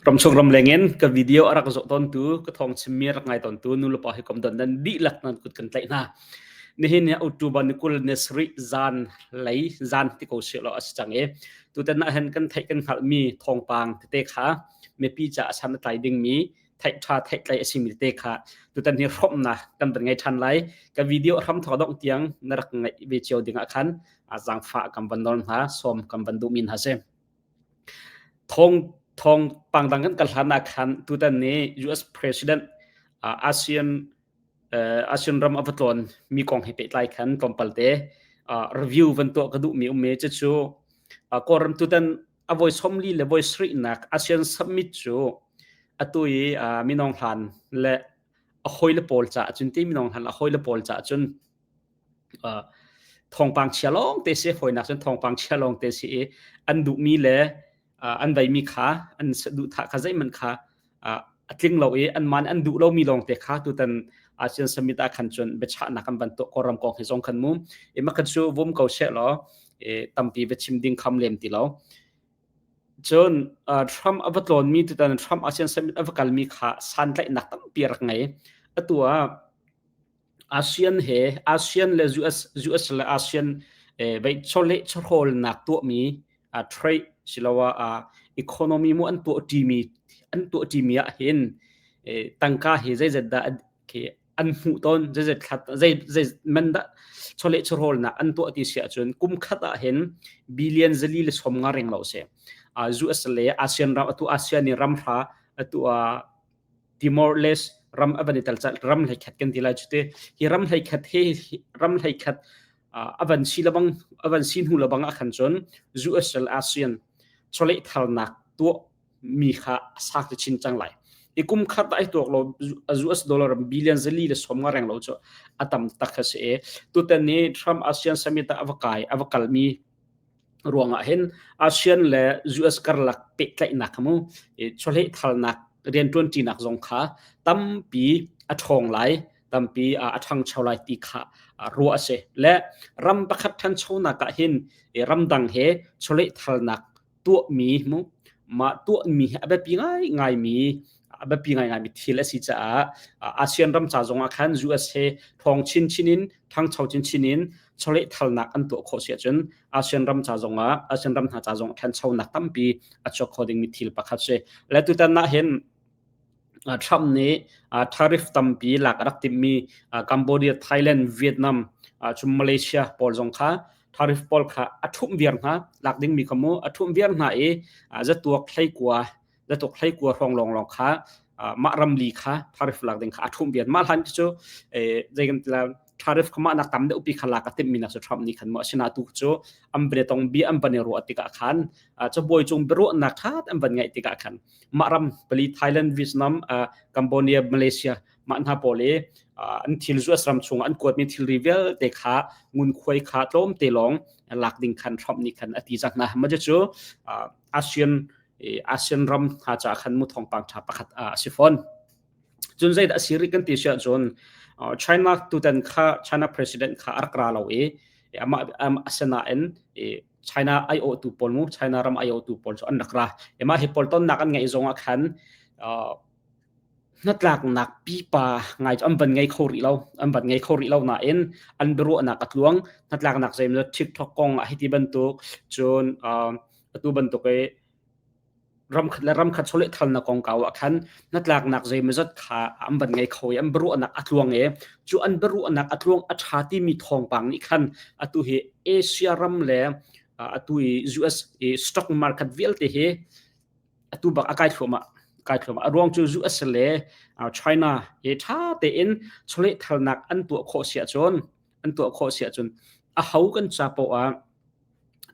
Ramchung ramleng in ka video a rak zoh tawntu, ka thawng chimmi a rak ngai tawntu nulepa hi kom don nan dihlak nan kut kan tlaih hna. Nihin ni October ni 20 ni sarih zan lei zan ti ko sih law a si cang i tutan ah hin kan theih kan hngalhmi thawngpang tete kha mipi ca a san a tlai dingmi theih ṭha theih tlai a simi tete kha tutan hi hrawmhnak kan van ngei ṭhan lai. Ka video a hram thawk dongh tiang na rak ngaih ve cio ding ah khan zaangfah kan van nawl hna, sawm kan van duhmi hna si. Thawngpang dang kan kal hlan ah khan tutan ni US President ASEAN ASEAN ram a va tlawn mi kong he pehtlai khan tlawmpal te review van tuah ka duhmi um i cucu Kawlram tutan a voi 40 le voi sarihnak ASEAN Summit cu atu i minung hlan le a hawile pawl caah cun ti minung hlan a hawile pawl caah cun thawngpang chia lawng te si fawinak cun thawngpang chia lawng te si i an duhmi le an veimi kha an duhthah kha zeihmanh kha a tling lo i anmah nih an duh lomi lawng te kha tutan ASEAN Summit ah khan cun biachahnak an van tuah Kawlram kong hi zong khan mu i makhan cu vum ko she law tampi va chim ding kham lem ti lo. Cun Trump a va tlawnmi tutan Trump ASEAN Summit a va kalmi kha santlaihnak tampi a rak ngei. Atu ah ASEAN he ASEAN le US US le ASEAN vei chawleh chawhrawlnak tuahmi trade siloah economy mu an tuah ṭimi an tuah ṭimi ah hin tangka hi zeizat dah khi an hmuh tawn zeizat thlat zei zei man dah chawleh chawhrawlnak an tuah ti si ahcun kum khat ah hin billion 450 reng lo si. US le ASEAN ram atu ASEAN i ram hra atu Timor Leste ram a van i tel ram hleikhat kan ti lai cu te hi ram hleikhat he ram hleikhat a van si lebang a van si hnu lebang ah khan cun US le ASEAN chawleh thalnak tuah mi kha a sak te chin cang lai i kum khat ai tuak lo US dollar billion 450 reng lo cu a tam tak kha si e tutan ni Trump ASEAN summit ah a va kai a va kalmi ruangah hin ASEAN le US karlak pehtlaihnak kha mu chawleh thalnak rianṭuanṭinak zong kha tampi a ṭhawng lai tampi a ṭhangcho lai ti kha ruah a si le ram pakhat ṭhanchonak ah hin ramdang he chawleh thalnak tuahmi mu mah tuahmi hi a biapi ngaingaimi a biapi ngaingaimi thil a si caah ASEAN ram ca zongah khan US he ṭhawng chinchin in ṭhangcho chinchin in chawleh thalnak an tuah khawh si ahcun ASEAN ram ca zongah ASEAN ram hna ca zongah ṭhanchonak tampi a chuak kho dingmi thil pakhat si. Le tutan ah hin Trump nih tariff tampi lak a rak timhmi Cambodia, Thailand, Vietnam, cun Malaysia pawl zong kha tariff pawl kha a ṭhumh viar hna lak dingmi kha mu a ṭhumh viar hna i zatuak hleikua zatuk hleikua hrawng lawnglawng kha mah ramli kha tariff lak ding kha a ṭhumh viar mah hlan cu zei kan tila tariff kha mah nak tam deuh pi kha lak a timhmi nak cu Trump nih khan mu asina tu cu an van tong bia an van i ruah tikah khan cabuai cung biaruahnak ṭha an van ngaih tikah khan mah ram pali Thailand, Vietnam, Cambodia, Malaysia mah hna pawl i an thil US ram chung an kuatmi thilri vialte kha ngunkhuai kha tlawmte lawng lak ding khan Trump nih khan a ti cang hna. Mah cu ASEAN ASEAN ram hna caah khan mu thawngpang ṭha pakhat a si fawn. Cun zeidah a si rih kan ti si ahcun China tutan kha China president kha a rak ra lo i amah asinain China aiawhtu pawl mu China ram aiawhtu pawl cu an rak ra. Mah hi pawl tonnak an ngeih zong ah khan hnatlaknak pipa ngai cu an van ngei kho rih lo. An van ngei kho rih lo nain an biaruahnak a tluang. Hnatlaknak zeimawzat TikTok kong ah hiti bantuk cun atu bantuk i ramkhat le ramkhat chawleh thalnak kongkau ah khan hnatlaknak zeimawzat kha an van ngei kho i an biaruahnak a tluang i cu an biaruahnak a tluang a ṭha timi thawngpang nih khan atu hi Asia ram le atu i US i stock market vialte hi atu bak a kai thluahmah kai thluahmah a ruang cu US le China he ṭha tein chawleh thalnak an tuah khawh si ahcun an tuah khawh si ahcun a ho kan ca poah ah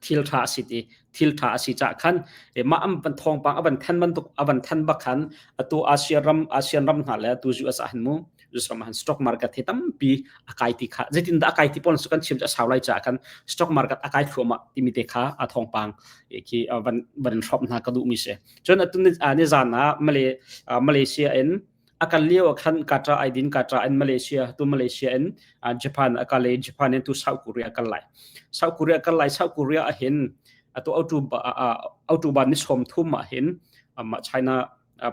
thil ṭha a si ti thil ṭha a si cah khan mah an van thawngpang a van than bantuk a van than bak khan atu ASEAN ram ASEAN ram hna le atu US ah han mu US ram ah han stock market hi tampi a kai ti kha zeitin dah a kai ti pawl su kan chim cu a sau lai caah khan stock market a kai thluahmah timi te kha a thawngpang khi van van hrawm hna ka duh mi si cun atu ni zan ah Malaysia in a kal lio ah khan Qatar ai din Qatar in Malaysia tu Malaysia in Japan a kal i Japan in tu South Korea a kal lai South Korea kal lai South Korea ah hin atu autu autu ban ni 30 ah hin China.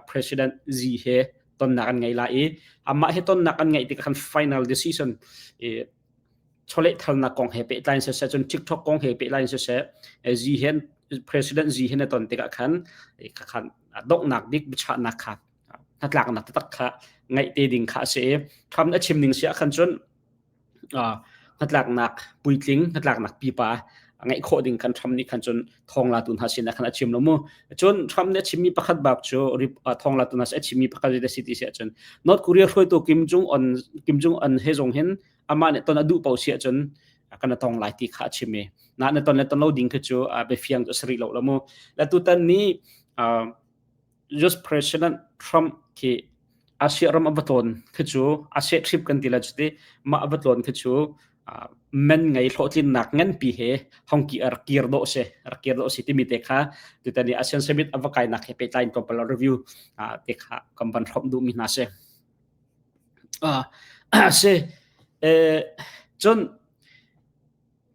President Xi he tonnak an ngei lai i amah he tonnak an ngeih tikah khan final decision chawlehthalnak kong he pehtlai in siseh cun TikTok kong he pehtlai in siseh Xi he President Xi he na ton tikah khan khan donghnak bik biachahnak kha hnatlaknak taktak kha ngaih te ding kha a si i Trump a chim ning si ah khan cun hnatlaknak puitling hnatlaknak pipa ngeih khawh ding khan Trump nih khan cun thawnglatu hna sinah khan a chim lo mu. Cun Trump nih a chimmi pakhat bak cu thawnglatu hna a chimmi pakhat a si ti si ahcun North Korea hruaitu Kim Jong Un Kim Jong Un he zong hin amah nih ton a duh paoh si ahcun kan tong lai ti kha a chim i na na ton le ton lo ding khi cu biafiang cu a si rih lo lo mu. Le tutan ni US President Trump khi Asia ram a va tlawn khi cu Asia trip kan ti la cu ti mah a va tlawn khi cu men ngei hlawhtlinnak nganpi he hongki a rak kir dawh si rak kir dawh si timi te kha tutan i ASEAN Summit a va kainak he pehtlai in tlawmpal review te kha kan van hrawmh duhmi hna si. Si cun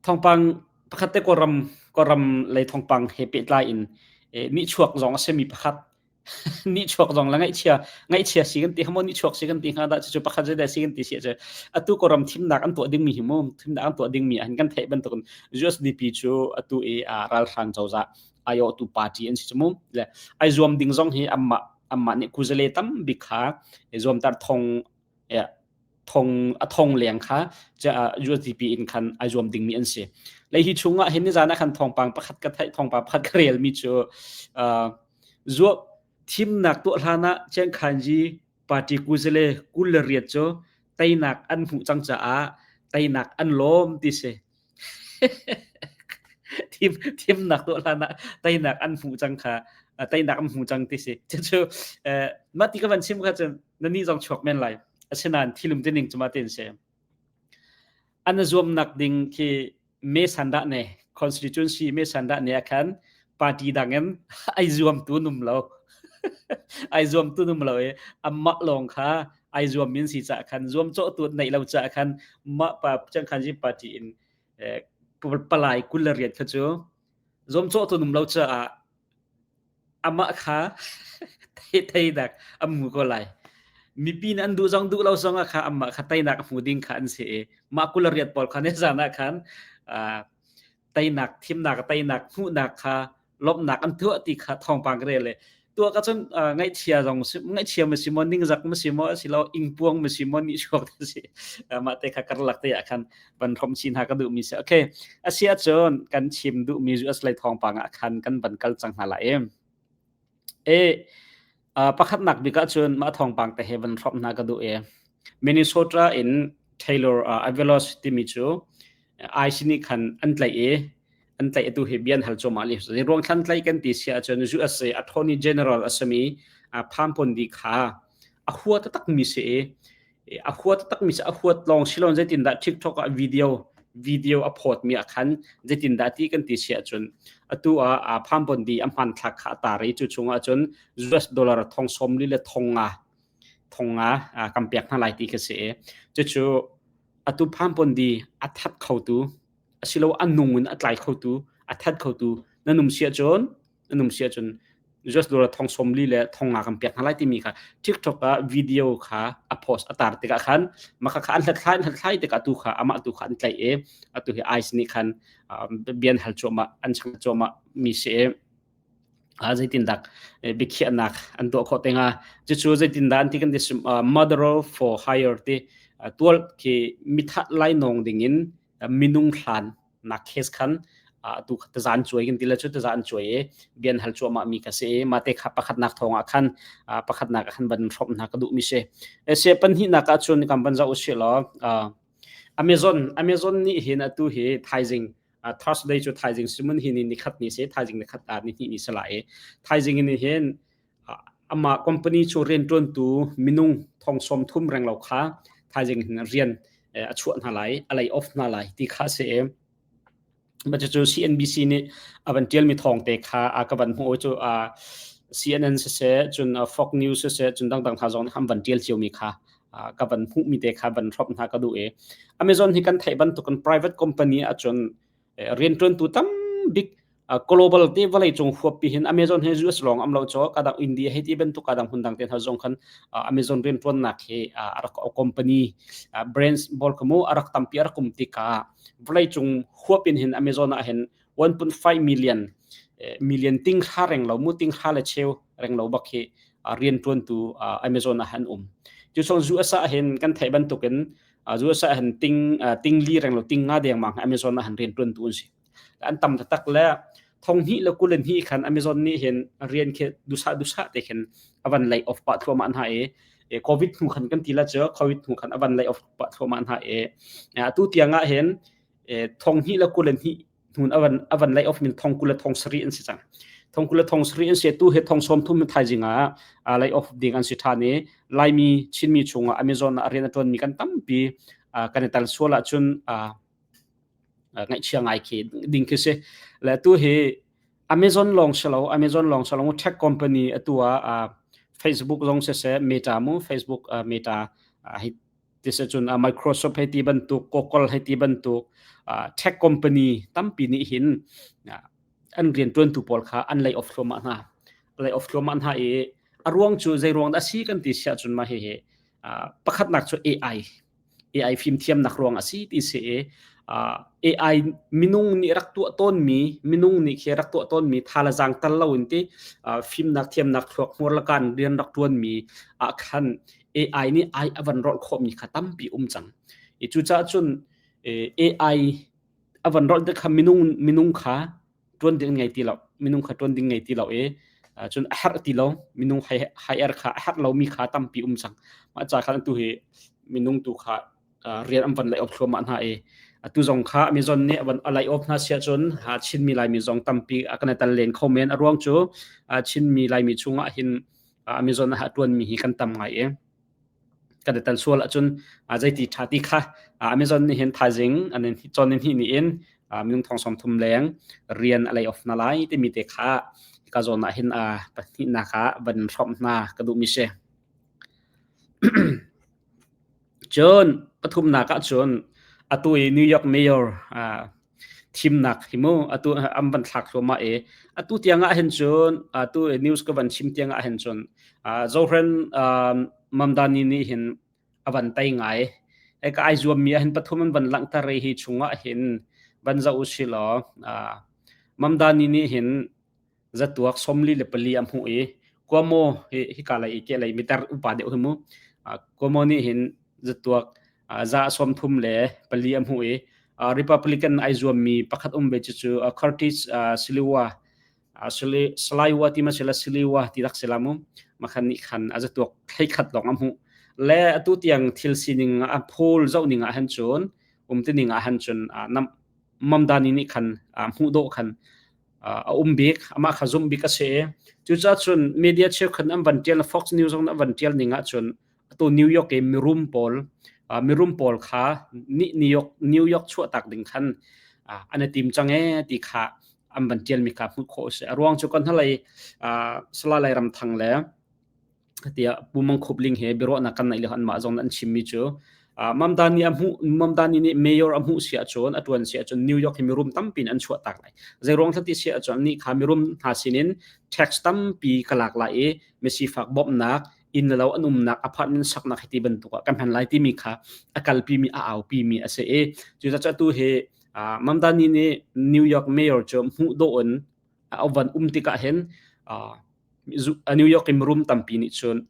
thawngpang pakhat te Kawlram Kawlram lei thawngpang he pehtlai in nihchuak zong a simi pakhat nihchuak zong la ngaihchia ngaihchia si kan ti hamo nihchuak si kan ti hnga dah cucu pakhat zeidah si kan ti si cu atu Kawlram thimnak an tuah dingmi hi mu thimnak an tuah dingmi an kan theih bantukin USDP cu atu i ralhrang cozah aiawhtu party an si cu mu le ai zuam ding zong hi anmah anmah nih kuzale tam bik kha zuamtar thong thong a thong leng kha USDP in khan ai zuam dingmi an si. Lei hi chungah hin nizan ah khan thawngpang pakhat ka theih thawngpang pakhat ka relmi cu zuah thimnak tuah hlan ah Chiangkhanji party kuzale kul le riat cu teinak an hmuh cang caah teinak an lawm ti si. Thim thimnak tuah hlan ah teinak an hmuh cang kha teinak an hmu cang ti si. Cucu mah ti ka van chim kha cun na nih zong chuak men lai. Asinain thilum tining cu mah tin si. An zuamnak ding khi me sandah ne constituency me sandah ne khan party dang in ai zuam tu num lo. Ai zuam tu num lo i amah lawng kha ai zuam min si ca khan zuam cawh tu neih lo ca khan mah pa changkhan ji party in palai kul le riat kha cu zuam cawh tu num lo caah amah kha theinak an hmu ko lai. Mipi nih an duh zong duh lo zong ah kha amah kha teinak a hmu ding kha an si i mah kul le riat pawl kha ni zan ah khan teinak thimnak teinak hmuhnak kha lawmhnak an tuah ti kha thawngpang ka rel i tuah ka cun ngaihchia zong ngaihchia ma si maw ningzak ma si maw asilo ingpuang ma si maw nihchuak te si mah te kha karlak te ah khan van hrom chin ha ka duh mi si okay asi ahcun kan chim duh mi US lei thawngpang ah khan kan van kal cang hna lai e pakhatnak bik ahcun mah thawngpang te he van hrom hna ka duh e Minnesota in Taylor Avalos timi cu IC nih khan an tlaih i an tlaih atu hi bian hal cuahmah li ruang thlan tlaih kan ti si ahcun USA Attorney General a simi Pam Bondi kha a hua taktak mi si i a hua taktak mi si a huat lawng silon zeitindah TikTok ah video video a phawt mi ah khan zeitindah ti kan ti si ahcun atu ah Pam Bondi a hmanthlak kha a tar i cu chungah cun US dollar thong sawm li le thong nga thong nga kan pek hna lai ti kha si i cucu atu Pam Bondi a that khotu asilo a nung in a tlai khotu a that khotu na num si ahcun na num si ahcun US dollar thong som li le thong nga kan pek hna lai timi kha TikTok ah video kha a post a tar tikah khan maka kha an hlathlai an hlathlai tikah tu kha amah tu kha an tlaih i atu hi ICE nih khan bian hal cuahmah an chang cuahmah mi si i zeitindah biakhiahnak an tuah khawh te hnga cucu zeitindah an ti kan ti murderer for hire ti tual khi mithat lainawng dingin minung hlan nak case khan tu tazan cuai kan ti le cu tazan cuai i bian hal cuahmah mi ka si i mate kha pakhatnak thawng ah khan pakhatnak ah khan ban hrawm hna ka duh mi si se panhnihnak ah cun kan ban zoh usih law Amazon Amazon nih hin atu hi thaizing Thursday cu thaizing simun hi ni nikhat ni si thaizing nikhat ta ni hnih ni sala i thaizing ni hin amah company cu rianṭuantu minung thong sawm thum reng lo kha thaizing hin rian a chuah hna lai a lay off hna lai ti kha si i cucu CNBC nih a van ṭialmi thawng te kha a ka van hmuh cu CNN siseh cun Fox News siseh cun dangdang hna zong nih an van ṭial ciomi kha ka van hmuhmi te kha van hrawmh hna ka duh i Amazon hi kan theih bantukin private company ahcun rianṭuantu tam bik. Global te vawlei cung huap pi hin Amazon hi US lawng am lo cho kadang India hei ti bantuk kadang hmun dang te hna zong khan Amazon rian tuannak hi a rak company brands bol kamu a rak tampi a rak um tikah vawlei cung huap in hin Amazon ah hin 1.5 million million ting hra reng lo mu ting hra le cheu reng lo bak hi rian tuantu Amazon ah han um cu song US ah hin kan theih bantukin US ah hin ting ting li reng lo ting nga deng mang Amazon ah han rian tuantu an si an tam taktak le thong hnih le kul in hnih khan Amazon nih hin rian khi dusa dusa te khin avan lay off pah thluahmah hna i COVID hnu khan kan ti la cu COVID hnu khan avan lay off pah thluahmah hna i atu tiang ah hin thong hnih le kul in hnih hnun avan avan lay off min thong kul le thong sarih an si cang thong kul le thong sarih an si tu he thong som thum thaizing ah lay off ding an si than i Laimi Chinmi chungah Amazon ah rian a tuan mi kan tampi kan i tal sual ahcun ngaihchia ngai khi ding khi si le tu hi Amazon lawng si lo Amazon lawng si lo tech company atu ah Facebook zong si seh Meta mu Facebook Meta hi ti se cun Microsoft hei ti bantuk Google hei ti bantuk tech company tampi nih hin an rian tuantu pawl kha an lay off thluahmah hna lay off thluahmah hna i a ruang cu zei ruang dah si kan ti siah cun mah hihi pakhatnak cu AI AI fimthiamnak ruang a si ti si i AI minung nih rak tuah tawnmi minung nih khi rak tuah tawnmi tha le zaang tal lo in ti fimnak thiamnak thluak hmur le kan rian rak tuanmi ah khan AI nih ai a van rolh khawhmi kha tampi um cang. I cucaah cun AI a van rolh te kha minung minung kha ṭuan ding ngei ti lo minung kha ṭuan ding ngei ti lo i cun a herh ti lo minung hire kha a herh lomi kha tampi um cang mah ca khan tu hi minung tu kha rian an van lay off thluahmah hna i atu zong kha Amazon nih a van a lay off hna siah cun Chinmi Laimi zong tampi a kan tal len kho men a ruang cu Chinmi Laimi chungah hin Amazon ah a ṭuanmi hi kan tam ngai i kan i tel sual ahcun zeiti ṭha ti kha Amazon nih hin thaizing an in cawn in hnih ni in minung thong sawm thum leng rian a lay off na lai timi te kha ka zawn ah hin pahnihnak ah van hrawmh hna ka duhmi si. Cun pathumnak ah cun atu i New York Mayor thimnak hi mu atu an van thlak thluahmah i atu tiang ah hin cun atu news ka van chim tiang ah hin cun Zohran Mamdani nih hin a van tei ngai ka ai zuam mi ah hin pathum an van langhter i hi chungah hin van zoh usi law Mamdani nih hin zatuak 44 a hmuh i Cuomo hi hika lei i kehlei mitar upa deuh hi mu Cuomo nih hin zatuak za 34 a hmuh i Republican ai zuammi pakhat um ve cu cu Curtis Sliwa Sliwa ti ma sila Sliwa ti rak sila mu makhan nih khan a zatuak thleikhat lawng a hmuh le atu tiang thil sining a poll zoh ning ah han cun um ti ning ah han cun Mamdani nih khan hmuh dawh khan a um bik amah kha zumh bik a si i cucaah cun media cheukhat an van tial Fox News zong an van tial ning ahcun atu New York i mirum pawl mirum pawl kha nih New York New York chuahtak ding khan an i tim cang ee ti kha an van tial mi kha hmuh khawh a si a ruang cu kan hnalei Salai Lairamthang le tiah Pu Mang Khup Ling he biaruahnak kan neih le anmah zong an chimmi cu Mamdani a hmuh Mamdani nih mayor a hmuh si ahcun a tuan si ahcun New York hi mirum tampi in an chuah tak lai. Zei ruang thla ti si ahcun nih kha mirum hna sinin tax tampi ka lak lai i misifak bawmhnak inn le lo an umnak apartment saknak hi ti bantuk ah kan hman lai timi kha a kalpi mi a aupi mi a si i cucaah tu hi Mamdani nih New York mayor cu hmuh dawh in a van um tikah hin New York i mirum tampi nih cun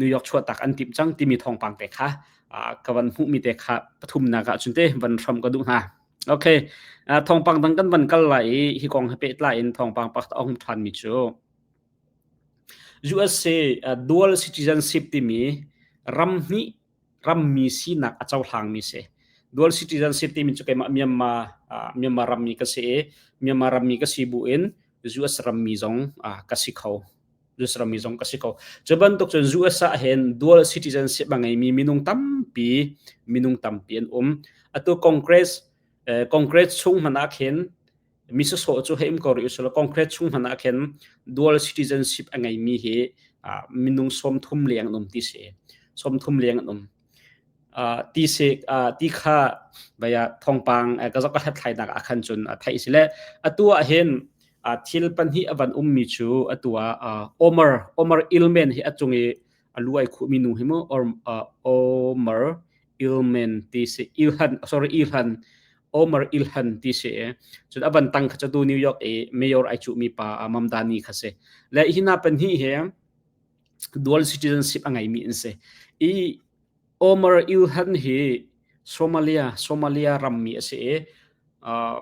New York chuahtak an timh cang timi thawngpang te kha ka van hmuhmi te kha pathumnak ah cun te van hram ka duh hna. Okay, thawngpang dang kan van kal lai i hi kong he pehtlai in thawngpang pakhat a hung ṭhanmi cu USA dual citizenship timi ram hnih rammi sinak a cohlangmi si. Dual citizenship timi cu keimah Myanmar Myanmar rammi ka si i Myanmar rammi ka si bu in US rammi zong ka si kho. US rammi zong ka si kho. Cu bantuk cun US ah hin dual citizenship a ngeimi minung tampi minung tampi an um. Atu Congress Congress chung hmanh ah khin mi sawsawh cu hei um ko rih usulaw Congress chung hmanh ah khin dual citizenship a ngeimi hi minung 30 leng an um ti si. 30 leng an um. Ti si ti kha vaya thawngpang ka zok ka hlathlainak ah khan cun theih si le atu ah hin thil pahnih a van ummi cu atu ah Omar Omar Ilmen hi a cung i a lu ai khuhmi nu hi mu or Omar Ilmen ti si Ilhan sorry Ilhan Omar Ilhan ti si cun a van tang kha cu New York i mayor ai cuhmi pa Mamdani kha si le hi na pahnih hi dual citizenship a ngeimi an si i Omar Ilhan hi Somalia Somalia rammi a si i uh,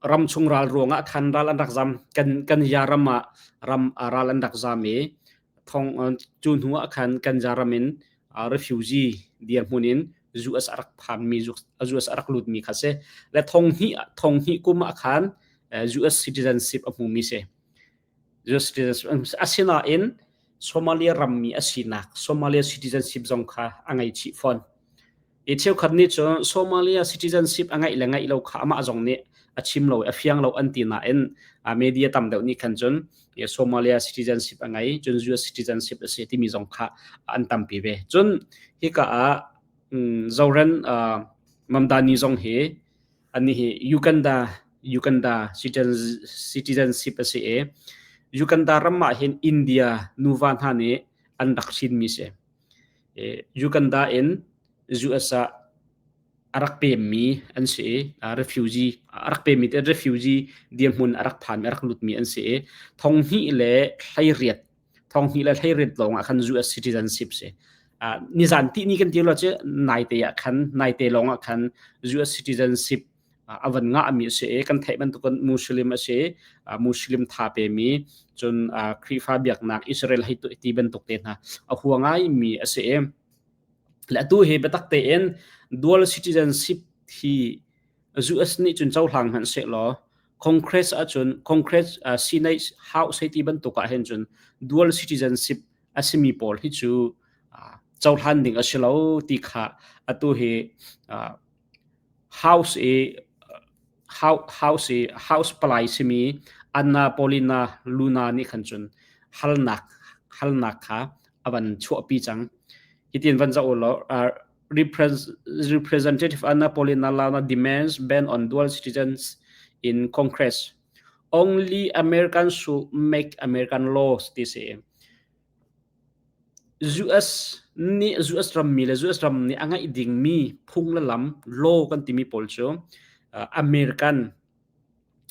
ram chung ral ruangah khan ral an rak zam kan kan ya ram ah ram ral an rak zam i thong cu hnu ah khan kan ja ram in refugee dirhmun in US a rak phanmi US a rak lutmi kha si le thong hnih thong hnih kum ah khan US citizenship a hmumi si. Asinain Somalia rammi a sinak Somalia citizenship zong kha a ngei chih fawn. I cheukhat nih cun Somalia citizenship a ngeih le ngeih lo kha amah zong nih a chim lo a fiang lo an ti nain media tam deuh nih khan cun Somalia citizenship a ngei cun US citizenship a si timi zong kha an tampi ve. Cun hika ah Zoran Mamdani zong hi Anih hi Uganda Uganda citizenship a si i Uganda ram ah hin India nuva hna nih an rak hrinmi si. Uganda in US ah a rak pemmi an si i refugee a rak pemmi te refugee dirhmun a rak phanmi a rak lutmi an si i thong hnih le 18 thong hnih le 18 lawng ah khan US citizenship si. Uh, nizan ti ni kan ti lo cu naite ah khan naite lawng ah khan US citizenship a van ngah mi a si i kan theih bantukin Muslim a si Muslim tha pe mi cun Khrihfa biaknak Israel hei ti bantuk te hna a hua ngai mi a si i le atu hi biatak tein dual citizenship hi US nih cun cohlang hmanh sehlaw Congress ahcun Congress Senate House hei ti bantuk ah hin cun dual citizenship a simi pawl hi cu cohlan ding a si lo ti kha atu hi House i House i House palai simi Anna Paulina Luna nih khan cun halnak halnak kha a van chuahpi cang. Hitin van zoh u law Representative Anna Paulina Lana demands ban on dual citizens in Congress. Only Americans should make American laws, ti si. US nih US rammi le US ram nih a ngeih dingmi phung le lam law kan timi pawl cu American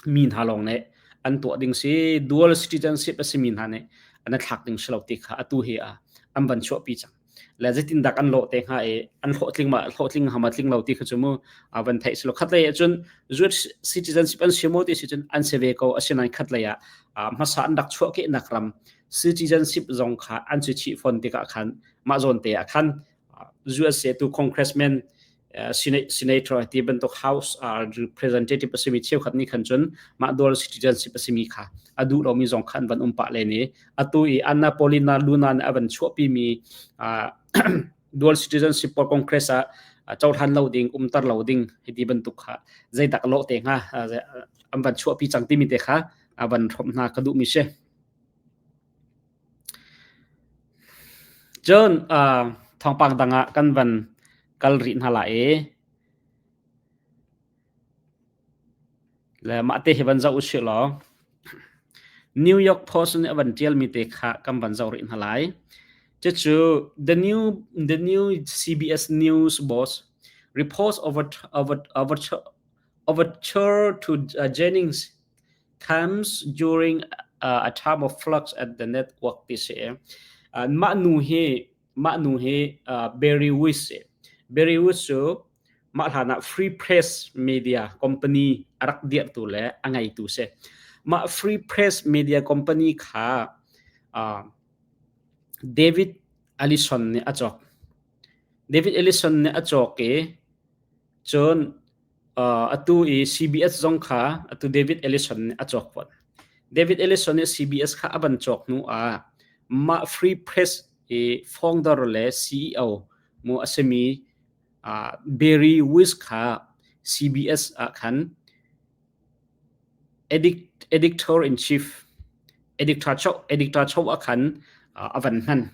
mi hna lawng nih an tuah ding si dual citizenship a simi hna nih an i thlak ding si lo ti kha atu hi ah an van chuahpi cang le zeitin dak an lawh te hnga i an hlawhtling ma hlawhtling hama tling lo ti kha cu mu a van theih si lo khat lei ah cun US citizenship an si maw ti si cun an si ve ko asinain khat lei ah hmasa an rak chuah ke nak ram citizenship zong kha an si chih fon tikah khan mah zawn te ah khan USA tu congressman senator ti bantuk house representative a simi cheukhat nih khan cun mah dual citizenship a simi kha a duh lomi zong kha an van um pah len i atu i Anna Paulina Luna nih a van chuahpi mi dual citizenship pawl congress ah cohlan lo ding umter lo ding hiti bantuk kha zeidak lawh te hnga an van chuahpi cang timi te kha a van hrawmh hna ka duhmi si. Cun thawngpang dang ah kan van kal rih hna lai i le mah te hi van zoh usih law New York Post nih a van ṭialmi te kha kan van zoh rih hna lai. Cucu the new CBS News boss reports over, over, over, overture to Jennings comes during a time of flux at the network ti si. Mah nu hi mah nu hi Barry Weiss Barry Weiss cu mah hlan ah Free Press Media Company a rak dirhtu le a ngeitu si. Mah Free Press Media Company kha David Ellison nih a cawk. David Ellison nih a cawk i cun atu i CBS zong kha atu David Ellison nih a cawk fawn. David Ellison nih CBS kha a van cawk hnu ah mah Free Press i founder le CEO mu a simi Barry Weiss kha CBS ah khan editor in chief editor cho editor cho ah khan a van hman.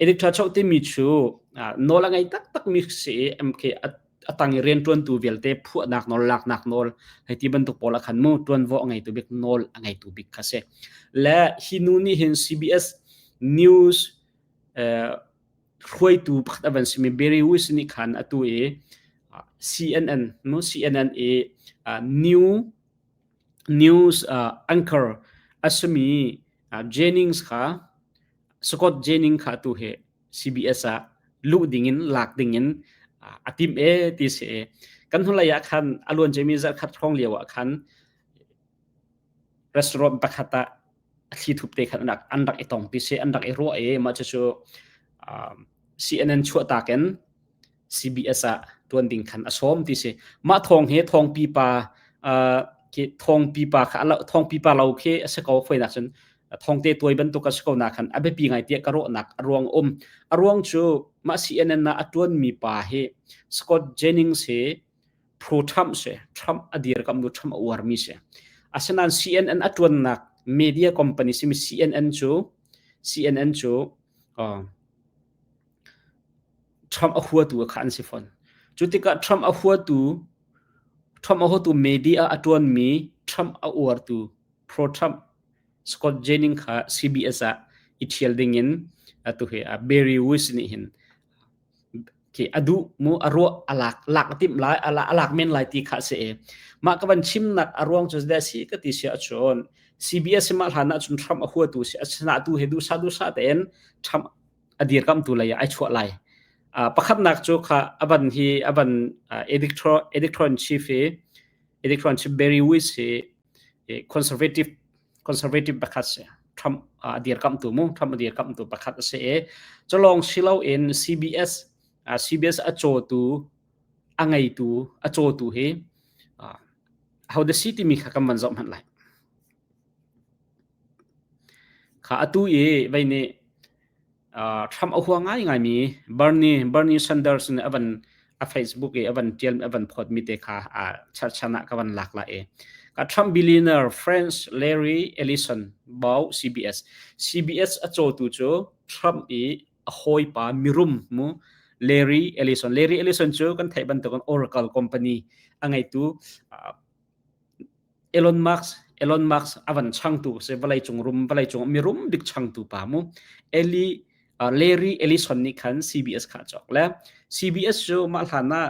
Editor cho timi cu. Nawl a ngei taktak mi si i MK a tang i rianṭuantu vialte phuahnak nawl, laknak nawl hei ti bantuk pawl ah khan mu ṭuanvo a ngeitu bik nawl a ngeitu bik kha si. Le hi nu nih hin CBS News hruaitu pakhat a van simi Barry Weiss nih khan atu i CNN mu CNN i new news anchor a simi Jennings kha Scott Jennings kha atu hi CBS ah luh dingin lak dingin a tim e ti si. Kan hnulei ah khan a luan ciami zarhkhat hrawng lio ah khan restaurant pakhat ah a thli thup te khan an rak i tong ti si an rak i ruah i mah cucu CNN chuahtak in CBS ah tuan ding khan a sawm ti si. Mah thawng hi thawng pipa khi thawng pipa kha thawng pipa lo khi a si ko foinak cun thawng te tuai bantuk a si ko na khan a biapi ngai tiah ka ruahnak a ruang um. A ruang cu mah CNN ah a tuan mi pa hi Scott Jennings hi pro Trump si Trump a dirkamh nu Trump a uar mi si. Asinain CNN a tuannak media company simi CNN cu CNN cu Trump a huatu kha an si fawn. Cu tikah Trump a huatu Trump a huatu media a ṭuanmi Trump a uartu pro-Trump Scott Jennings kha CBS ah i ṭhial dingin atu hi Barry Weiss nih hin khi a duh mu a ruah a lak lak a timh lai a lak men lai ti kha a si i mah ka van chimnak a ruang cu zeidah a si ka ti si ahcun CBS mah hlan ahcun Trump a huatu si asinain atu hi duhsah duhsah tein Trump a dirkamtu lei ah ai chuah lai. Pakhatnak cu kha a van hi a van editor editor in chief hi editor in chief Barry Weiss hi conservative conservative pakhat si. Trump a dirkamtu mu Trump a dirkamtu pakhat a si i culong silo in CBS CBS a cawtu a ngeitu a cawtu hi how the si timi kha kan van zoh hmanh lai. Kha atu i vei nih Trump a hua ngaingaimi Bernie Bernie Sanders nih a van a Facebook i a van ṭial a van phawtmi te kha cherhchan ah ka van lak lai i ka Trump billionaire friends Larry Ellison bought CBS. CBS a cawtu cu Trump i a hawipa mirum mu Larry Ellison. Larry Ellison cu kan theih bantukin Oracle company a ngeitu Elon Musk Elon Musk a van changtu si vawleicung rum vawleicung mirum bik changtu pa mu Eli Larry Ellison nih khan CBS kha a cawk le CBS cu mah hlan ah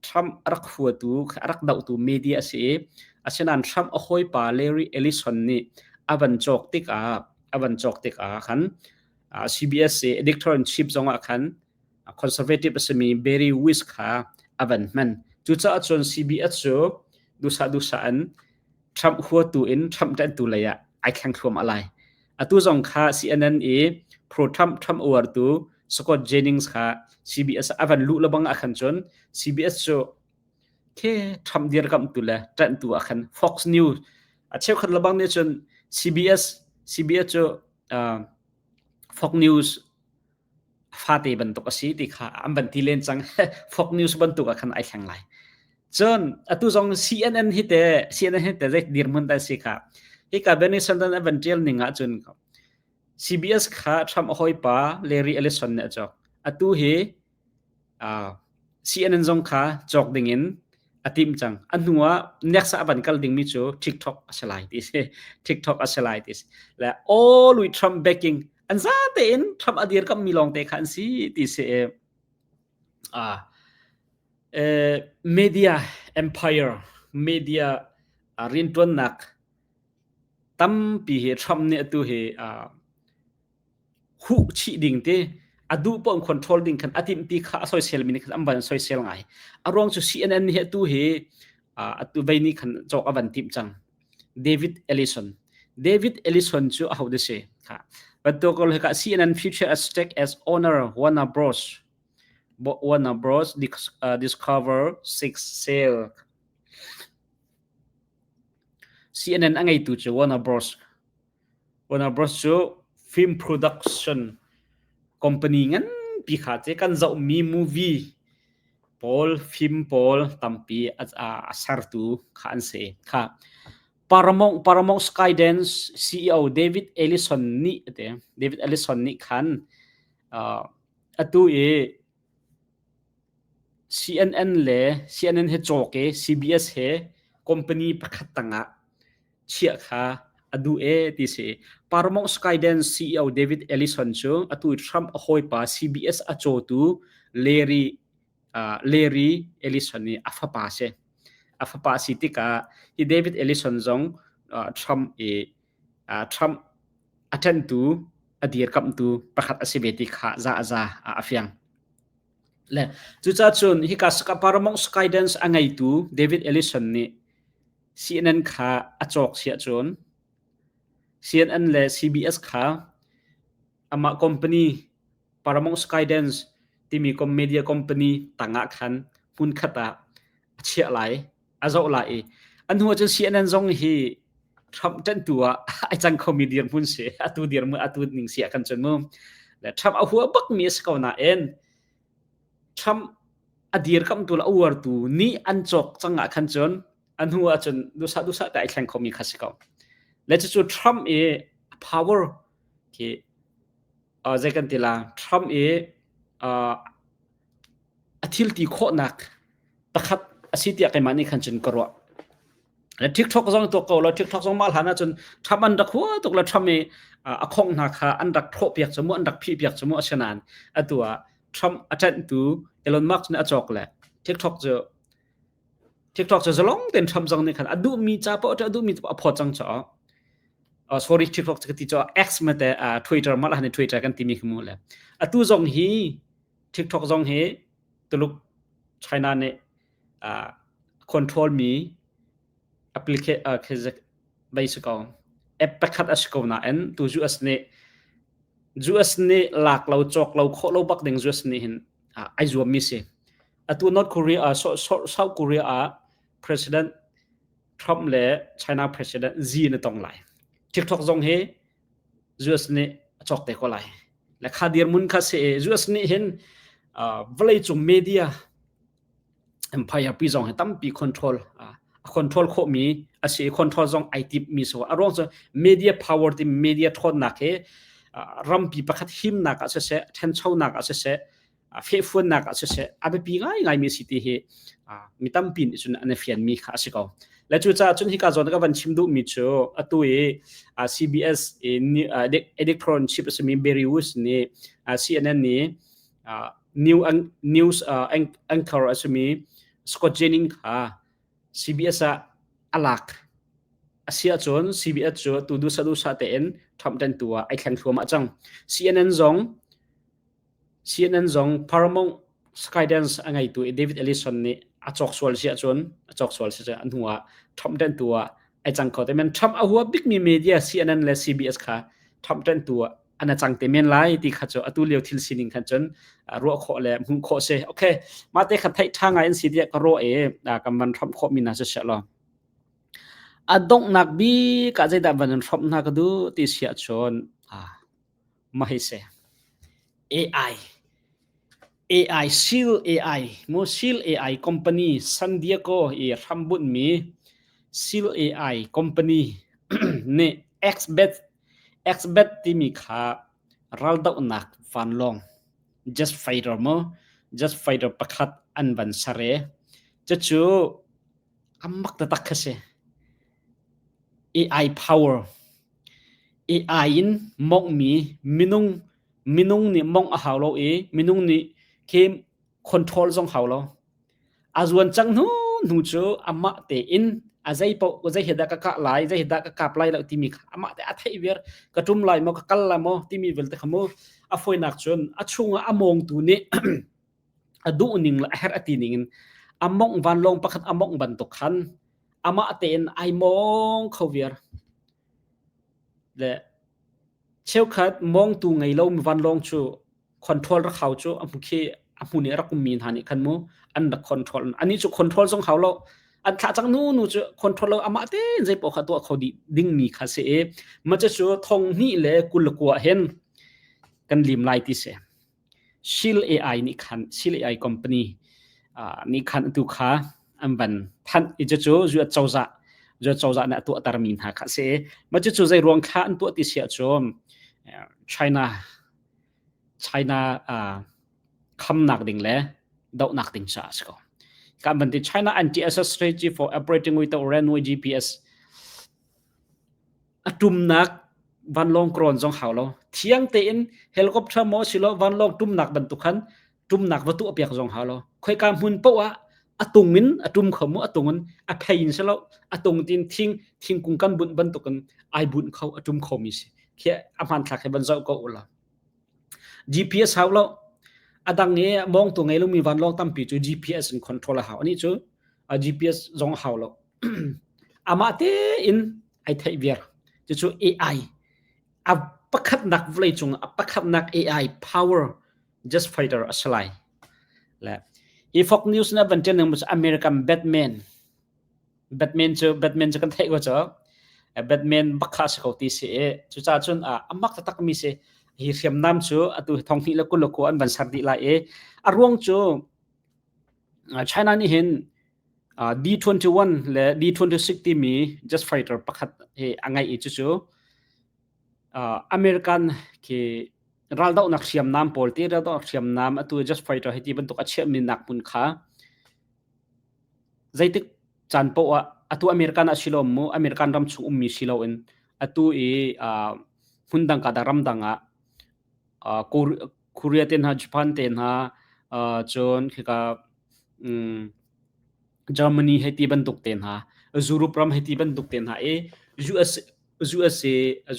Trump a rak huatu a rak dohtu media a si i asinain Trump a hawipa Larry Ellison nih a van cawk tikah a van cawk tikah khan CBS i editor in chief zong ah khan conservative a simi Barry Weiss kha a van hman. Cucaah cun CBS cu duhsah duhsah in Trump huatu in Trump ṭanhtu lei ah ai thleng thluahmah lai. Atu zong kha CNN i pro-Trump Trump uartu Scott Jennings kha CBS a van luh lebang ah khan cun CBS cu khi Trump dirkamhtu le ṭanhtu ah khan Fox News a cheukhat lebang nih cun CBS CBS cu Fox News fate bantuk a si ti kha an van ti len cang. Fox News bantuk ah khan ai thleng lai. Cun atu zong CNN hi te CNN hi te zei dirhmun dah si kha. Hika Bernie Sanders a van tial ning ah cun CBS kha Trump a hawipa Larry Ellison nih a cawk. Atu hi CNN zong kha cawk dingin a timh cang. A hnu ah next ah a van kal dingmi cu TikTok a si lai ti si. TikTok a si lai ti si. Le all with Trump backing an za tein Trump a dirkammi lawng te kha an si ti si. Media empire media rianṭuannak tampi hi Trump nih atu hi huh chih ding ti a duh paoh control ding khan a timh ti kha a soisel mi nih khan an van soisel ngai. A ruang cu CNN hi atu hi atu vei nih khan cawk a van timh cang. David Ellison. David Ellison cu aho dah si? Kha. Bantuk ka CNN future as stake as owner Warner Bros. Warner Bros. Discover Six Sale. CNN a ngeitu cu Warner Bros. Warner Bros cu film production company nganpi kha cu kan zohmi movie pawl, film pawl tampi a sertu kha an si. Kha Paramount, Paramount Skydance CEO David Ellison nih ati. David Ellison nih khan uh, atu i CNN le CNN he cawk i CBS he company pakhat tangah chiah kha a duh e ti si. Paramount Skydance CEO David Ellison cu atu Trump a hawipa CBS a cawtu Larry uh, Larry Ellison nih a fapa si. A fapa si tikah hi David Ellison zong uh, Trump i uh, Trump a ṭanhtu a dirkamhtu pakhat a si ve ti kha za a za a fiang. Le cucaah cun hika Paramount Skydance a ngeitu David Ellison nih CNN kha a cawk siah cun CNN le CBS kha amah company Paramount Skydance timi media company tangah khan hmunkhat ah a chiah lai, a zoh lai i a hnu ahcun CNN zong hi Trump ṭanhtu ah ai cang khomi dirhmun si. Atu dirhmun atu ning si ah kan cun mu. Le Trump a hua bakmi a si ko nain Trump a dirkamtu le a uartu nih an cawk cang ah khan cun a hnu ahcun duhsah duhsah te ai thleng khomi kha si ko. Le cucu Trump i power khi uh, zei kan ti la Trump i uh, a thil ti khawhnak pakhat a si tiah keimah nih khan cun ka ruah. Le TikTok zong tuak ko lo TikTok zong mah hlan ahcun Trump an rak hua tuk le Trump i a khong hna kha an rak thlawh piak cu mu an rak phih piak cu mu asinain atu ah Trump a ṭanhtu Elon Musk nih a cawk le TikTok cu TikTok cu zalong tein Trump zong nih khan a duhmi ca paoh a duhmi a phawt cang caah uh, sorry TikTok ka ti caah X ma te uh, Twitter ma la han Twitter kan timi khi mu le atu zong hi TikTok zong hi Tuluk China nih uh, control mi application uh, basic app pakhat a si ko nain tu US nih US nih lak lo cawk lo khawh lo bak ding US nih hin uh, ai zuam mi si Atu North Korea, South Korea ah President Trump le China President Xi na tong lai. TikTok zong hi US nih a cawk te ko lai. Le kha dirmun kha si US nih hin vawleicung media empire pi zong hi tampi control a control khawhmi a si control zong ai tip mi so a ruang cu media power ti media ṭhawnnak hi rampi pakhat himnak ah siseh ṭhanchonak ah siseh fehfuannak ah siseh a biapi ngaingaimi a si ti hi mi tampi nih cun an i fianmi kha a si ko. Le cucaah cun hika zawn ka van chim duhmi cu atu i CBS i editor in chief a simi Barry Woods nih CNN nih new news anchor a simi Scott Jennings kha CBS ah a lak a si ahcun CBS cu tu dusa dusa tein Trump ṭantu ah ai thleng thluahmah cang. CNN zong CNN zong Paramount Skydance a ngeitu i David Ellison nih a cawk sual si ahcun a cawk sual si a hnu ah Trump ṭanhtu ah ai cang kho te men. Trump a hua bikmi media CNN le CBS kha Trump ṭanhtu ah an a cang te men lai ti kha cu atu lio thil sining khan cun ruah khawh le hmuh khawh si. Okay, mah te kha theih ṭha ngai in si tiah ka ruah i kan van hramh khawh mi hna si seh law. A donghnak bik ah zeidah van in hramh hna ka duh ti si ahcun mah hi si. AI AI Seal AI mu Seal AI company San Diego i hrambunhmi Seal AI company nih XBet XBet timi kha raldohnak vanlawng jet fighter mu jet fighter pakhat an van ser i cucu a mak taktak kha si. AI power AI in mawnghmi minung minung nih mawngh a hau lo i minung nih khi control zong hau lo. A zuan cang hnu hnu cu amah tein a zei paoh zei hi dah ka kah lai, zei hi dah ka kap lai lo timi kha amah te a theih viar. Ka ṭum lai maw, ka kal lai maw timi vialte kha mu a fawinak cun a chungah a mawngtu nih a duh ning le a herh a ti ning in a mawngh vanlawng pakhat a mawngh bantuk khan amah tein ai mawng kho viar. Le cheukhat mawngtu ngei lomi vanlawng cu control rak hau cu a khi a hmun i a rak ummi hna nih khan mu an rak control anih cu control zong hau lo an thlah cang nu nu cu control lo amah tein zei paoh kha tuah kho dih dingmi kha si i mah cu thong hnih le 29 hin kan lim lai ti si Shield AI nih khan Shield AI company nih khan atu kha an van thanh i cucu US cozah US cozah nih a tuahtermi hna kha a si. Mah cucu zei ruang thla an tuah ti si ahcun China China khamnak ding le dohnak ding caah a si ko. Kan van ti China anti-access strategy for operating without runway GPS a tumnak vanlawng krawn zong hau lo. Thiang tein helicopter maw silo vanlawng tumnak bantuk khan tumnak va tuah piak zong hau lo. Khoika hmun poah ah a tung in a tum kho mu a tung in a phei in silo a tung tin thing thingkung kan bunh bantukin ai bunh kho a tum kho mi si. Khi a hmanthlak he van zoh ko ula. GPS hau lo. A dang i mawngtu ngei lomi vanlawng tampi cu GPS in control a hau. Anih cu GPS zong a hau lo. Amah tein ai theih viar. Cucu AI. A pakhatnak vawleicung a pakhatnak AI power just fighter a si lai. Le hi Fox News na van ṭian ning American Batman Batman cu Batman cu kan theih ko cu. Batman bak kha a si ko ti si i cucaah cun a mak taktak mi si. Hi hriamnam cu atu thong hnih le 29 an van ser dih lai i a ruang cu China nih hin D21 le D26 timi jet fighter pakhat hi a ngeih i cucu American khi raldohnak hriamnam pawl ti raldohnak hriamnam atu jet fighter hi ti bantuk a chiahmi nak hmun kha Zeitik caan paoh ah atu American ah si lo mu, American ram chung ummi si loin atu i hmundang ka dah ramdang ah Korea te hna, Japan te hna, cun khika Germany hei ti bantuk te hna, Europe ram hei ti bantuk te hna i US USA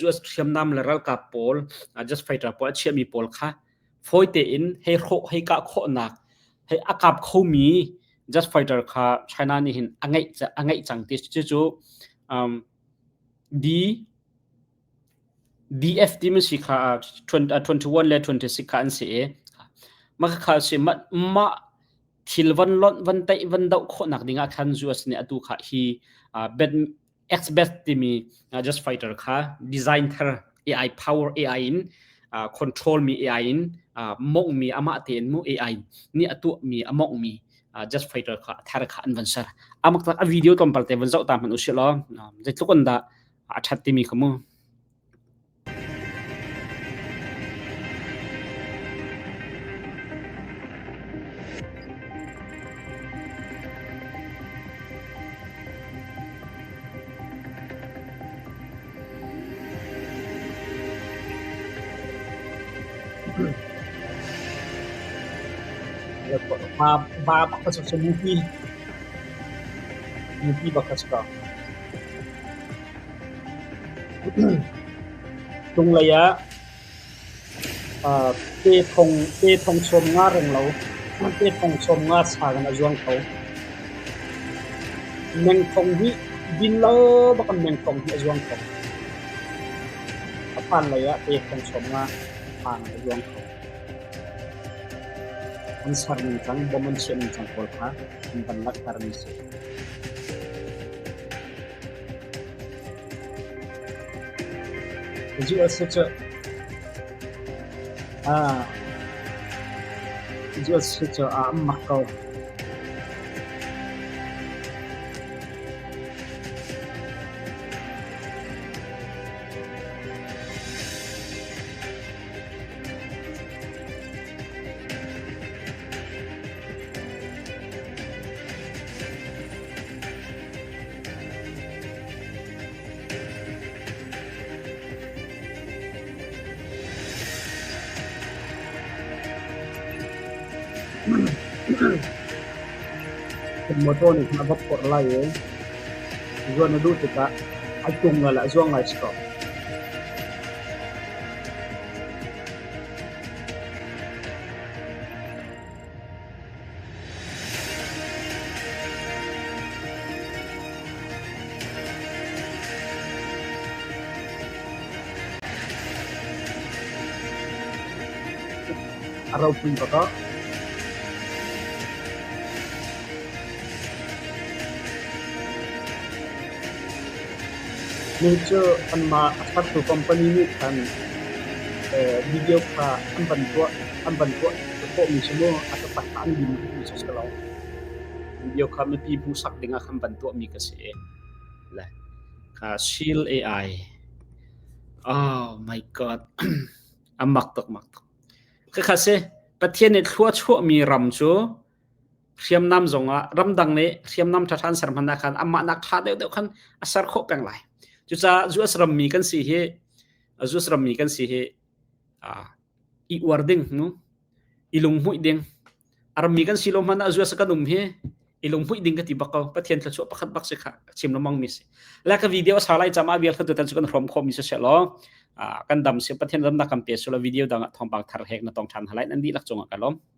US hriamnam le ralkap pawl, just fighter pawl a chiahmi pawl kha fawi tein hei hrawh hei kah khawhnak hei a kap khomi jet fighter kha China nih hin a ngeih a ngeih cang ti cucu um, D DF timi si kha 21 le 26 kha an si i mah kha si mah thil van lonh van teih van doh khawhnak dingah khan US nih atu kha hi XBest timi Just Fighter kha design thar AI power AI in control mi AI in mongh mi amah tein mu AI nih a tuah mi a mongh mi Just Fighter kha thar kha an van ser amak tak a video tlawmpal te van zoh ta hmanh usih law zeitluk an dah a that timi kha mu Ba bak cu mupi mupi bak a si ko. Cunglei ah pe thong sawm nga renglo pe thong sawm nga sang in a zuang kho. Mengthong hi din lo bak in mengthong hi a zuang kho. A phan lei ah pe thong sawm nga sang in a zuang kho. An ser ning cang, bom an chiah ning cang pawl kha an van langhter mi si. US cu a mak ko. Motor nih a va phorh lai i zuan a duh tikah a tung le a zuang lai si ko. A ropui bak ah. Mi cu anmah a sertu company nih khan video kha an van tuah an van tuah khawhmi si mu a taktak an lim mi cu si lo. Video kha mipi hmuhsak dingah khan van tuahmi ka si i le kha Shield AI. Oh my god. A mak tuk mak tuk. Khakha si Pathian nih thlua chuahmi ram cu. Hriamnam zongah ramdang nih hriamnam ṭhaṭha an ser hmanh ah khan amah nak ṭha deuhdeuh khan a ser khawh peng lai. Cucaah US rammi kan si hi US rammi kan si hi i uar ding nu i lunghmuih ding a rammi kan si lo hmanh ah US kan um hi i lunghmuih ding ka ti bak ko. Pathian thluachuah pakhat bak si kha chim lengmang mi si. Le ka video sa lai chama vial kha tutan cu kan hrom khawh mi si law kan dam si Pathian ramnak kan pe sula video dang ah thawngpang thar hek na tong than halai nan dihlak cungah ka lawm.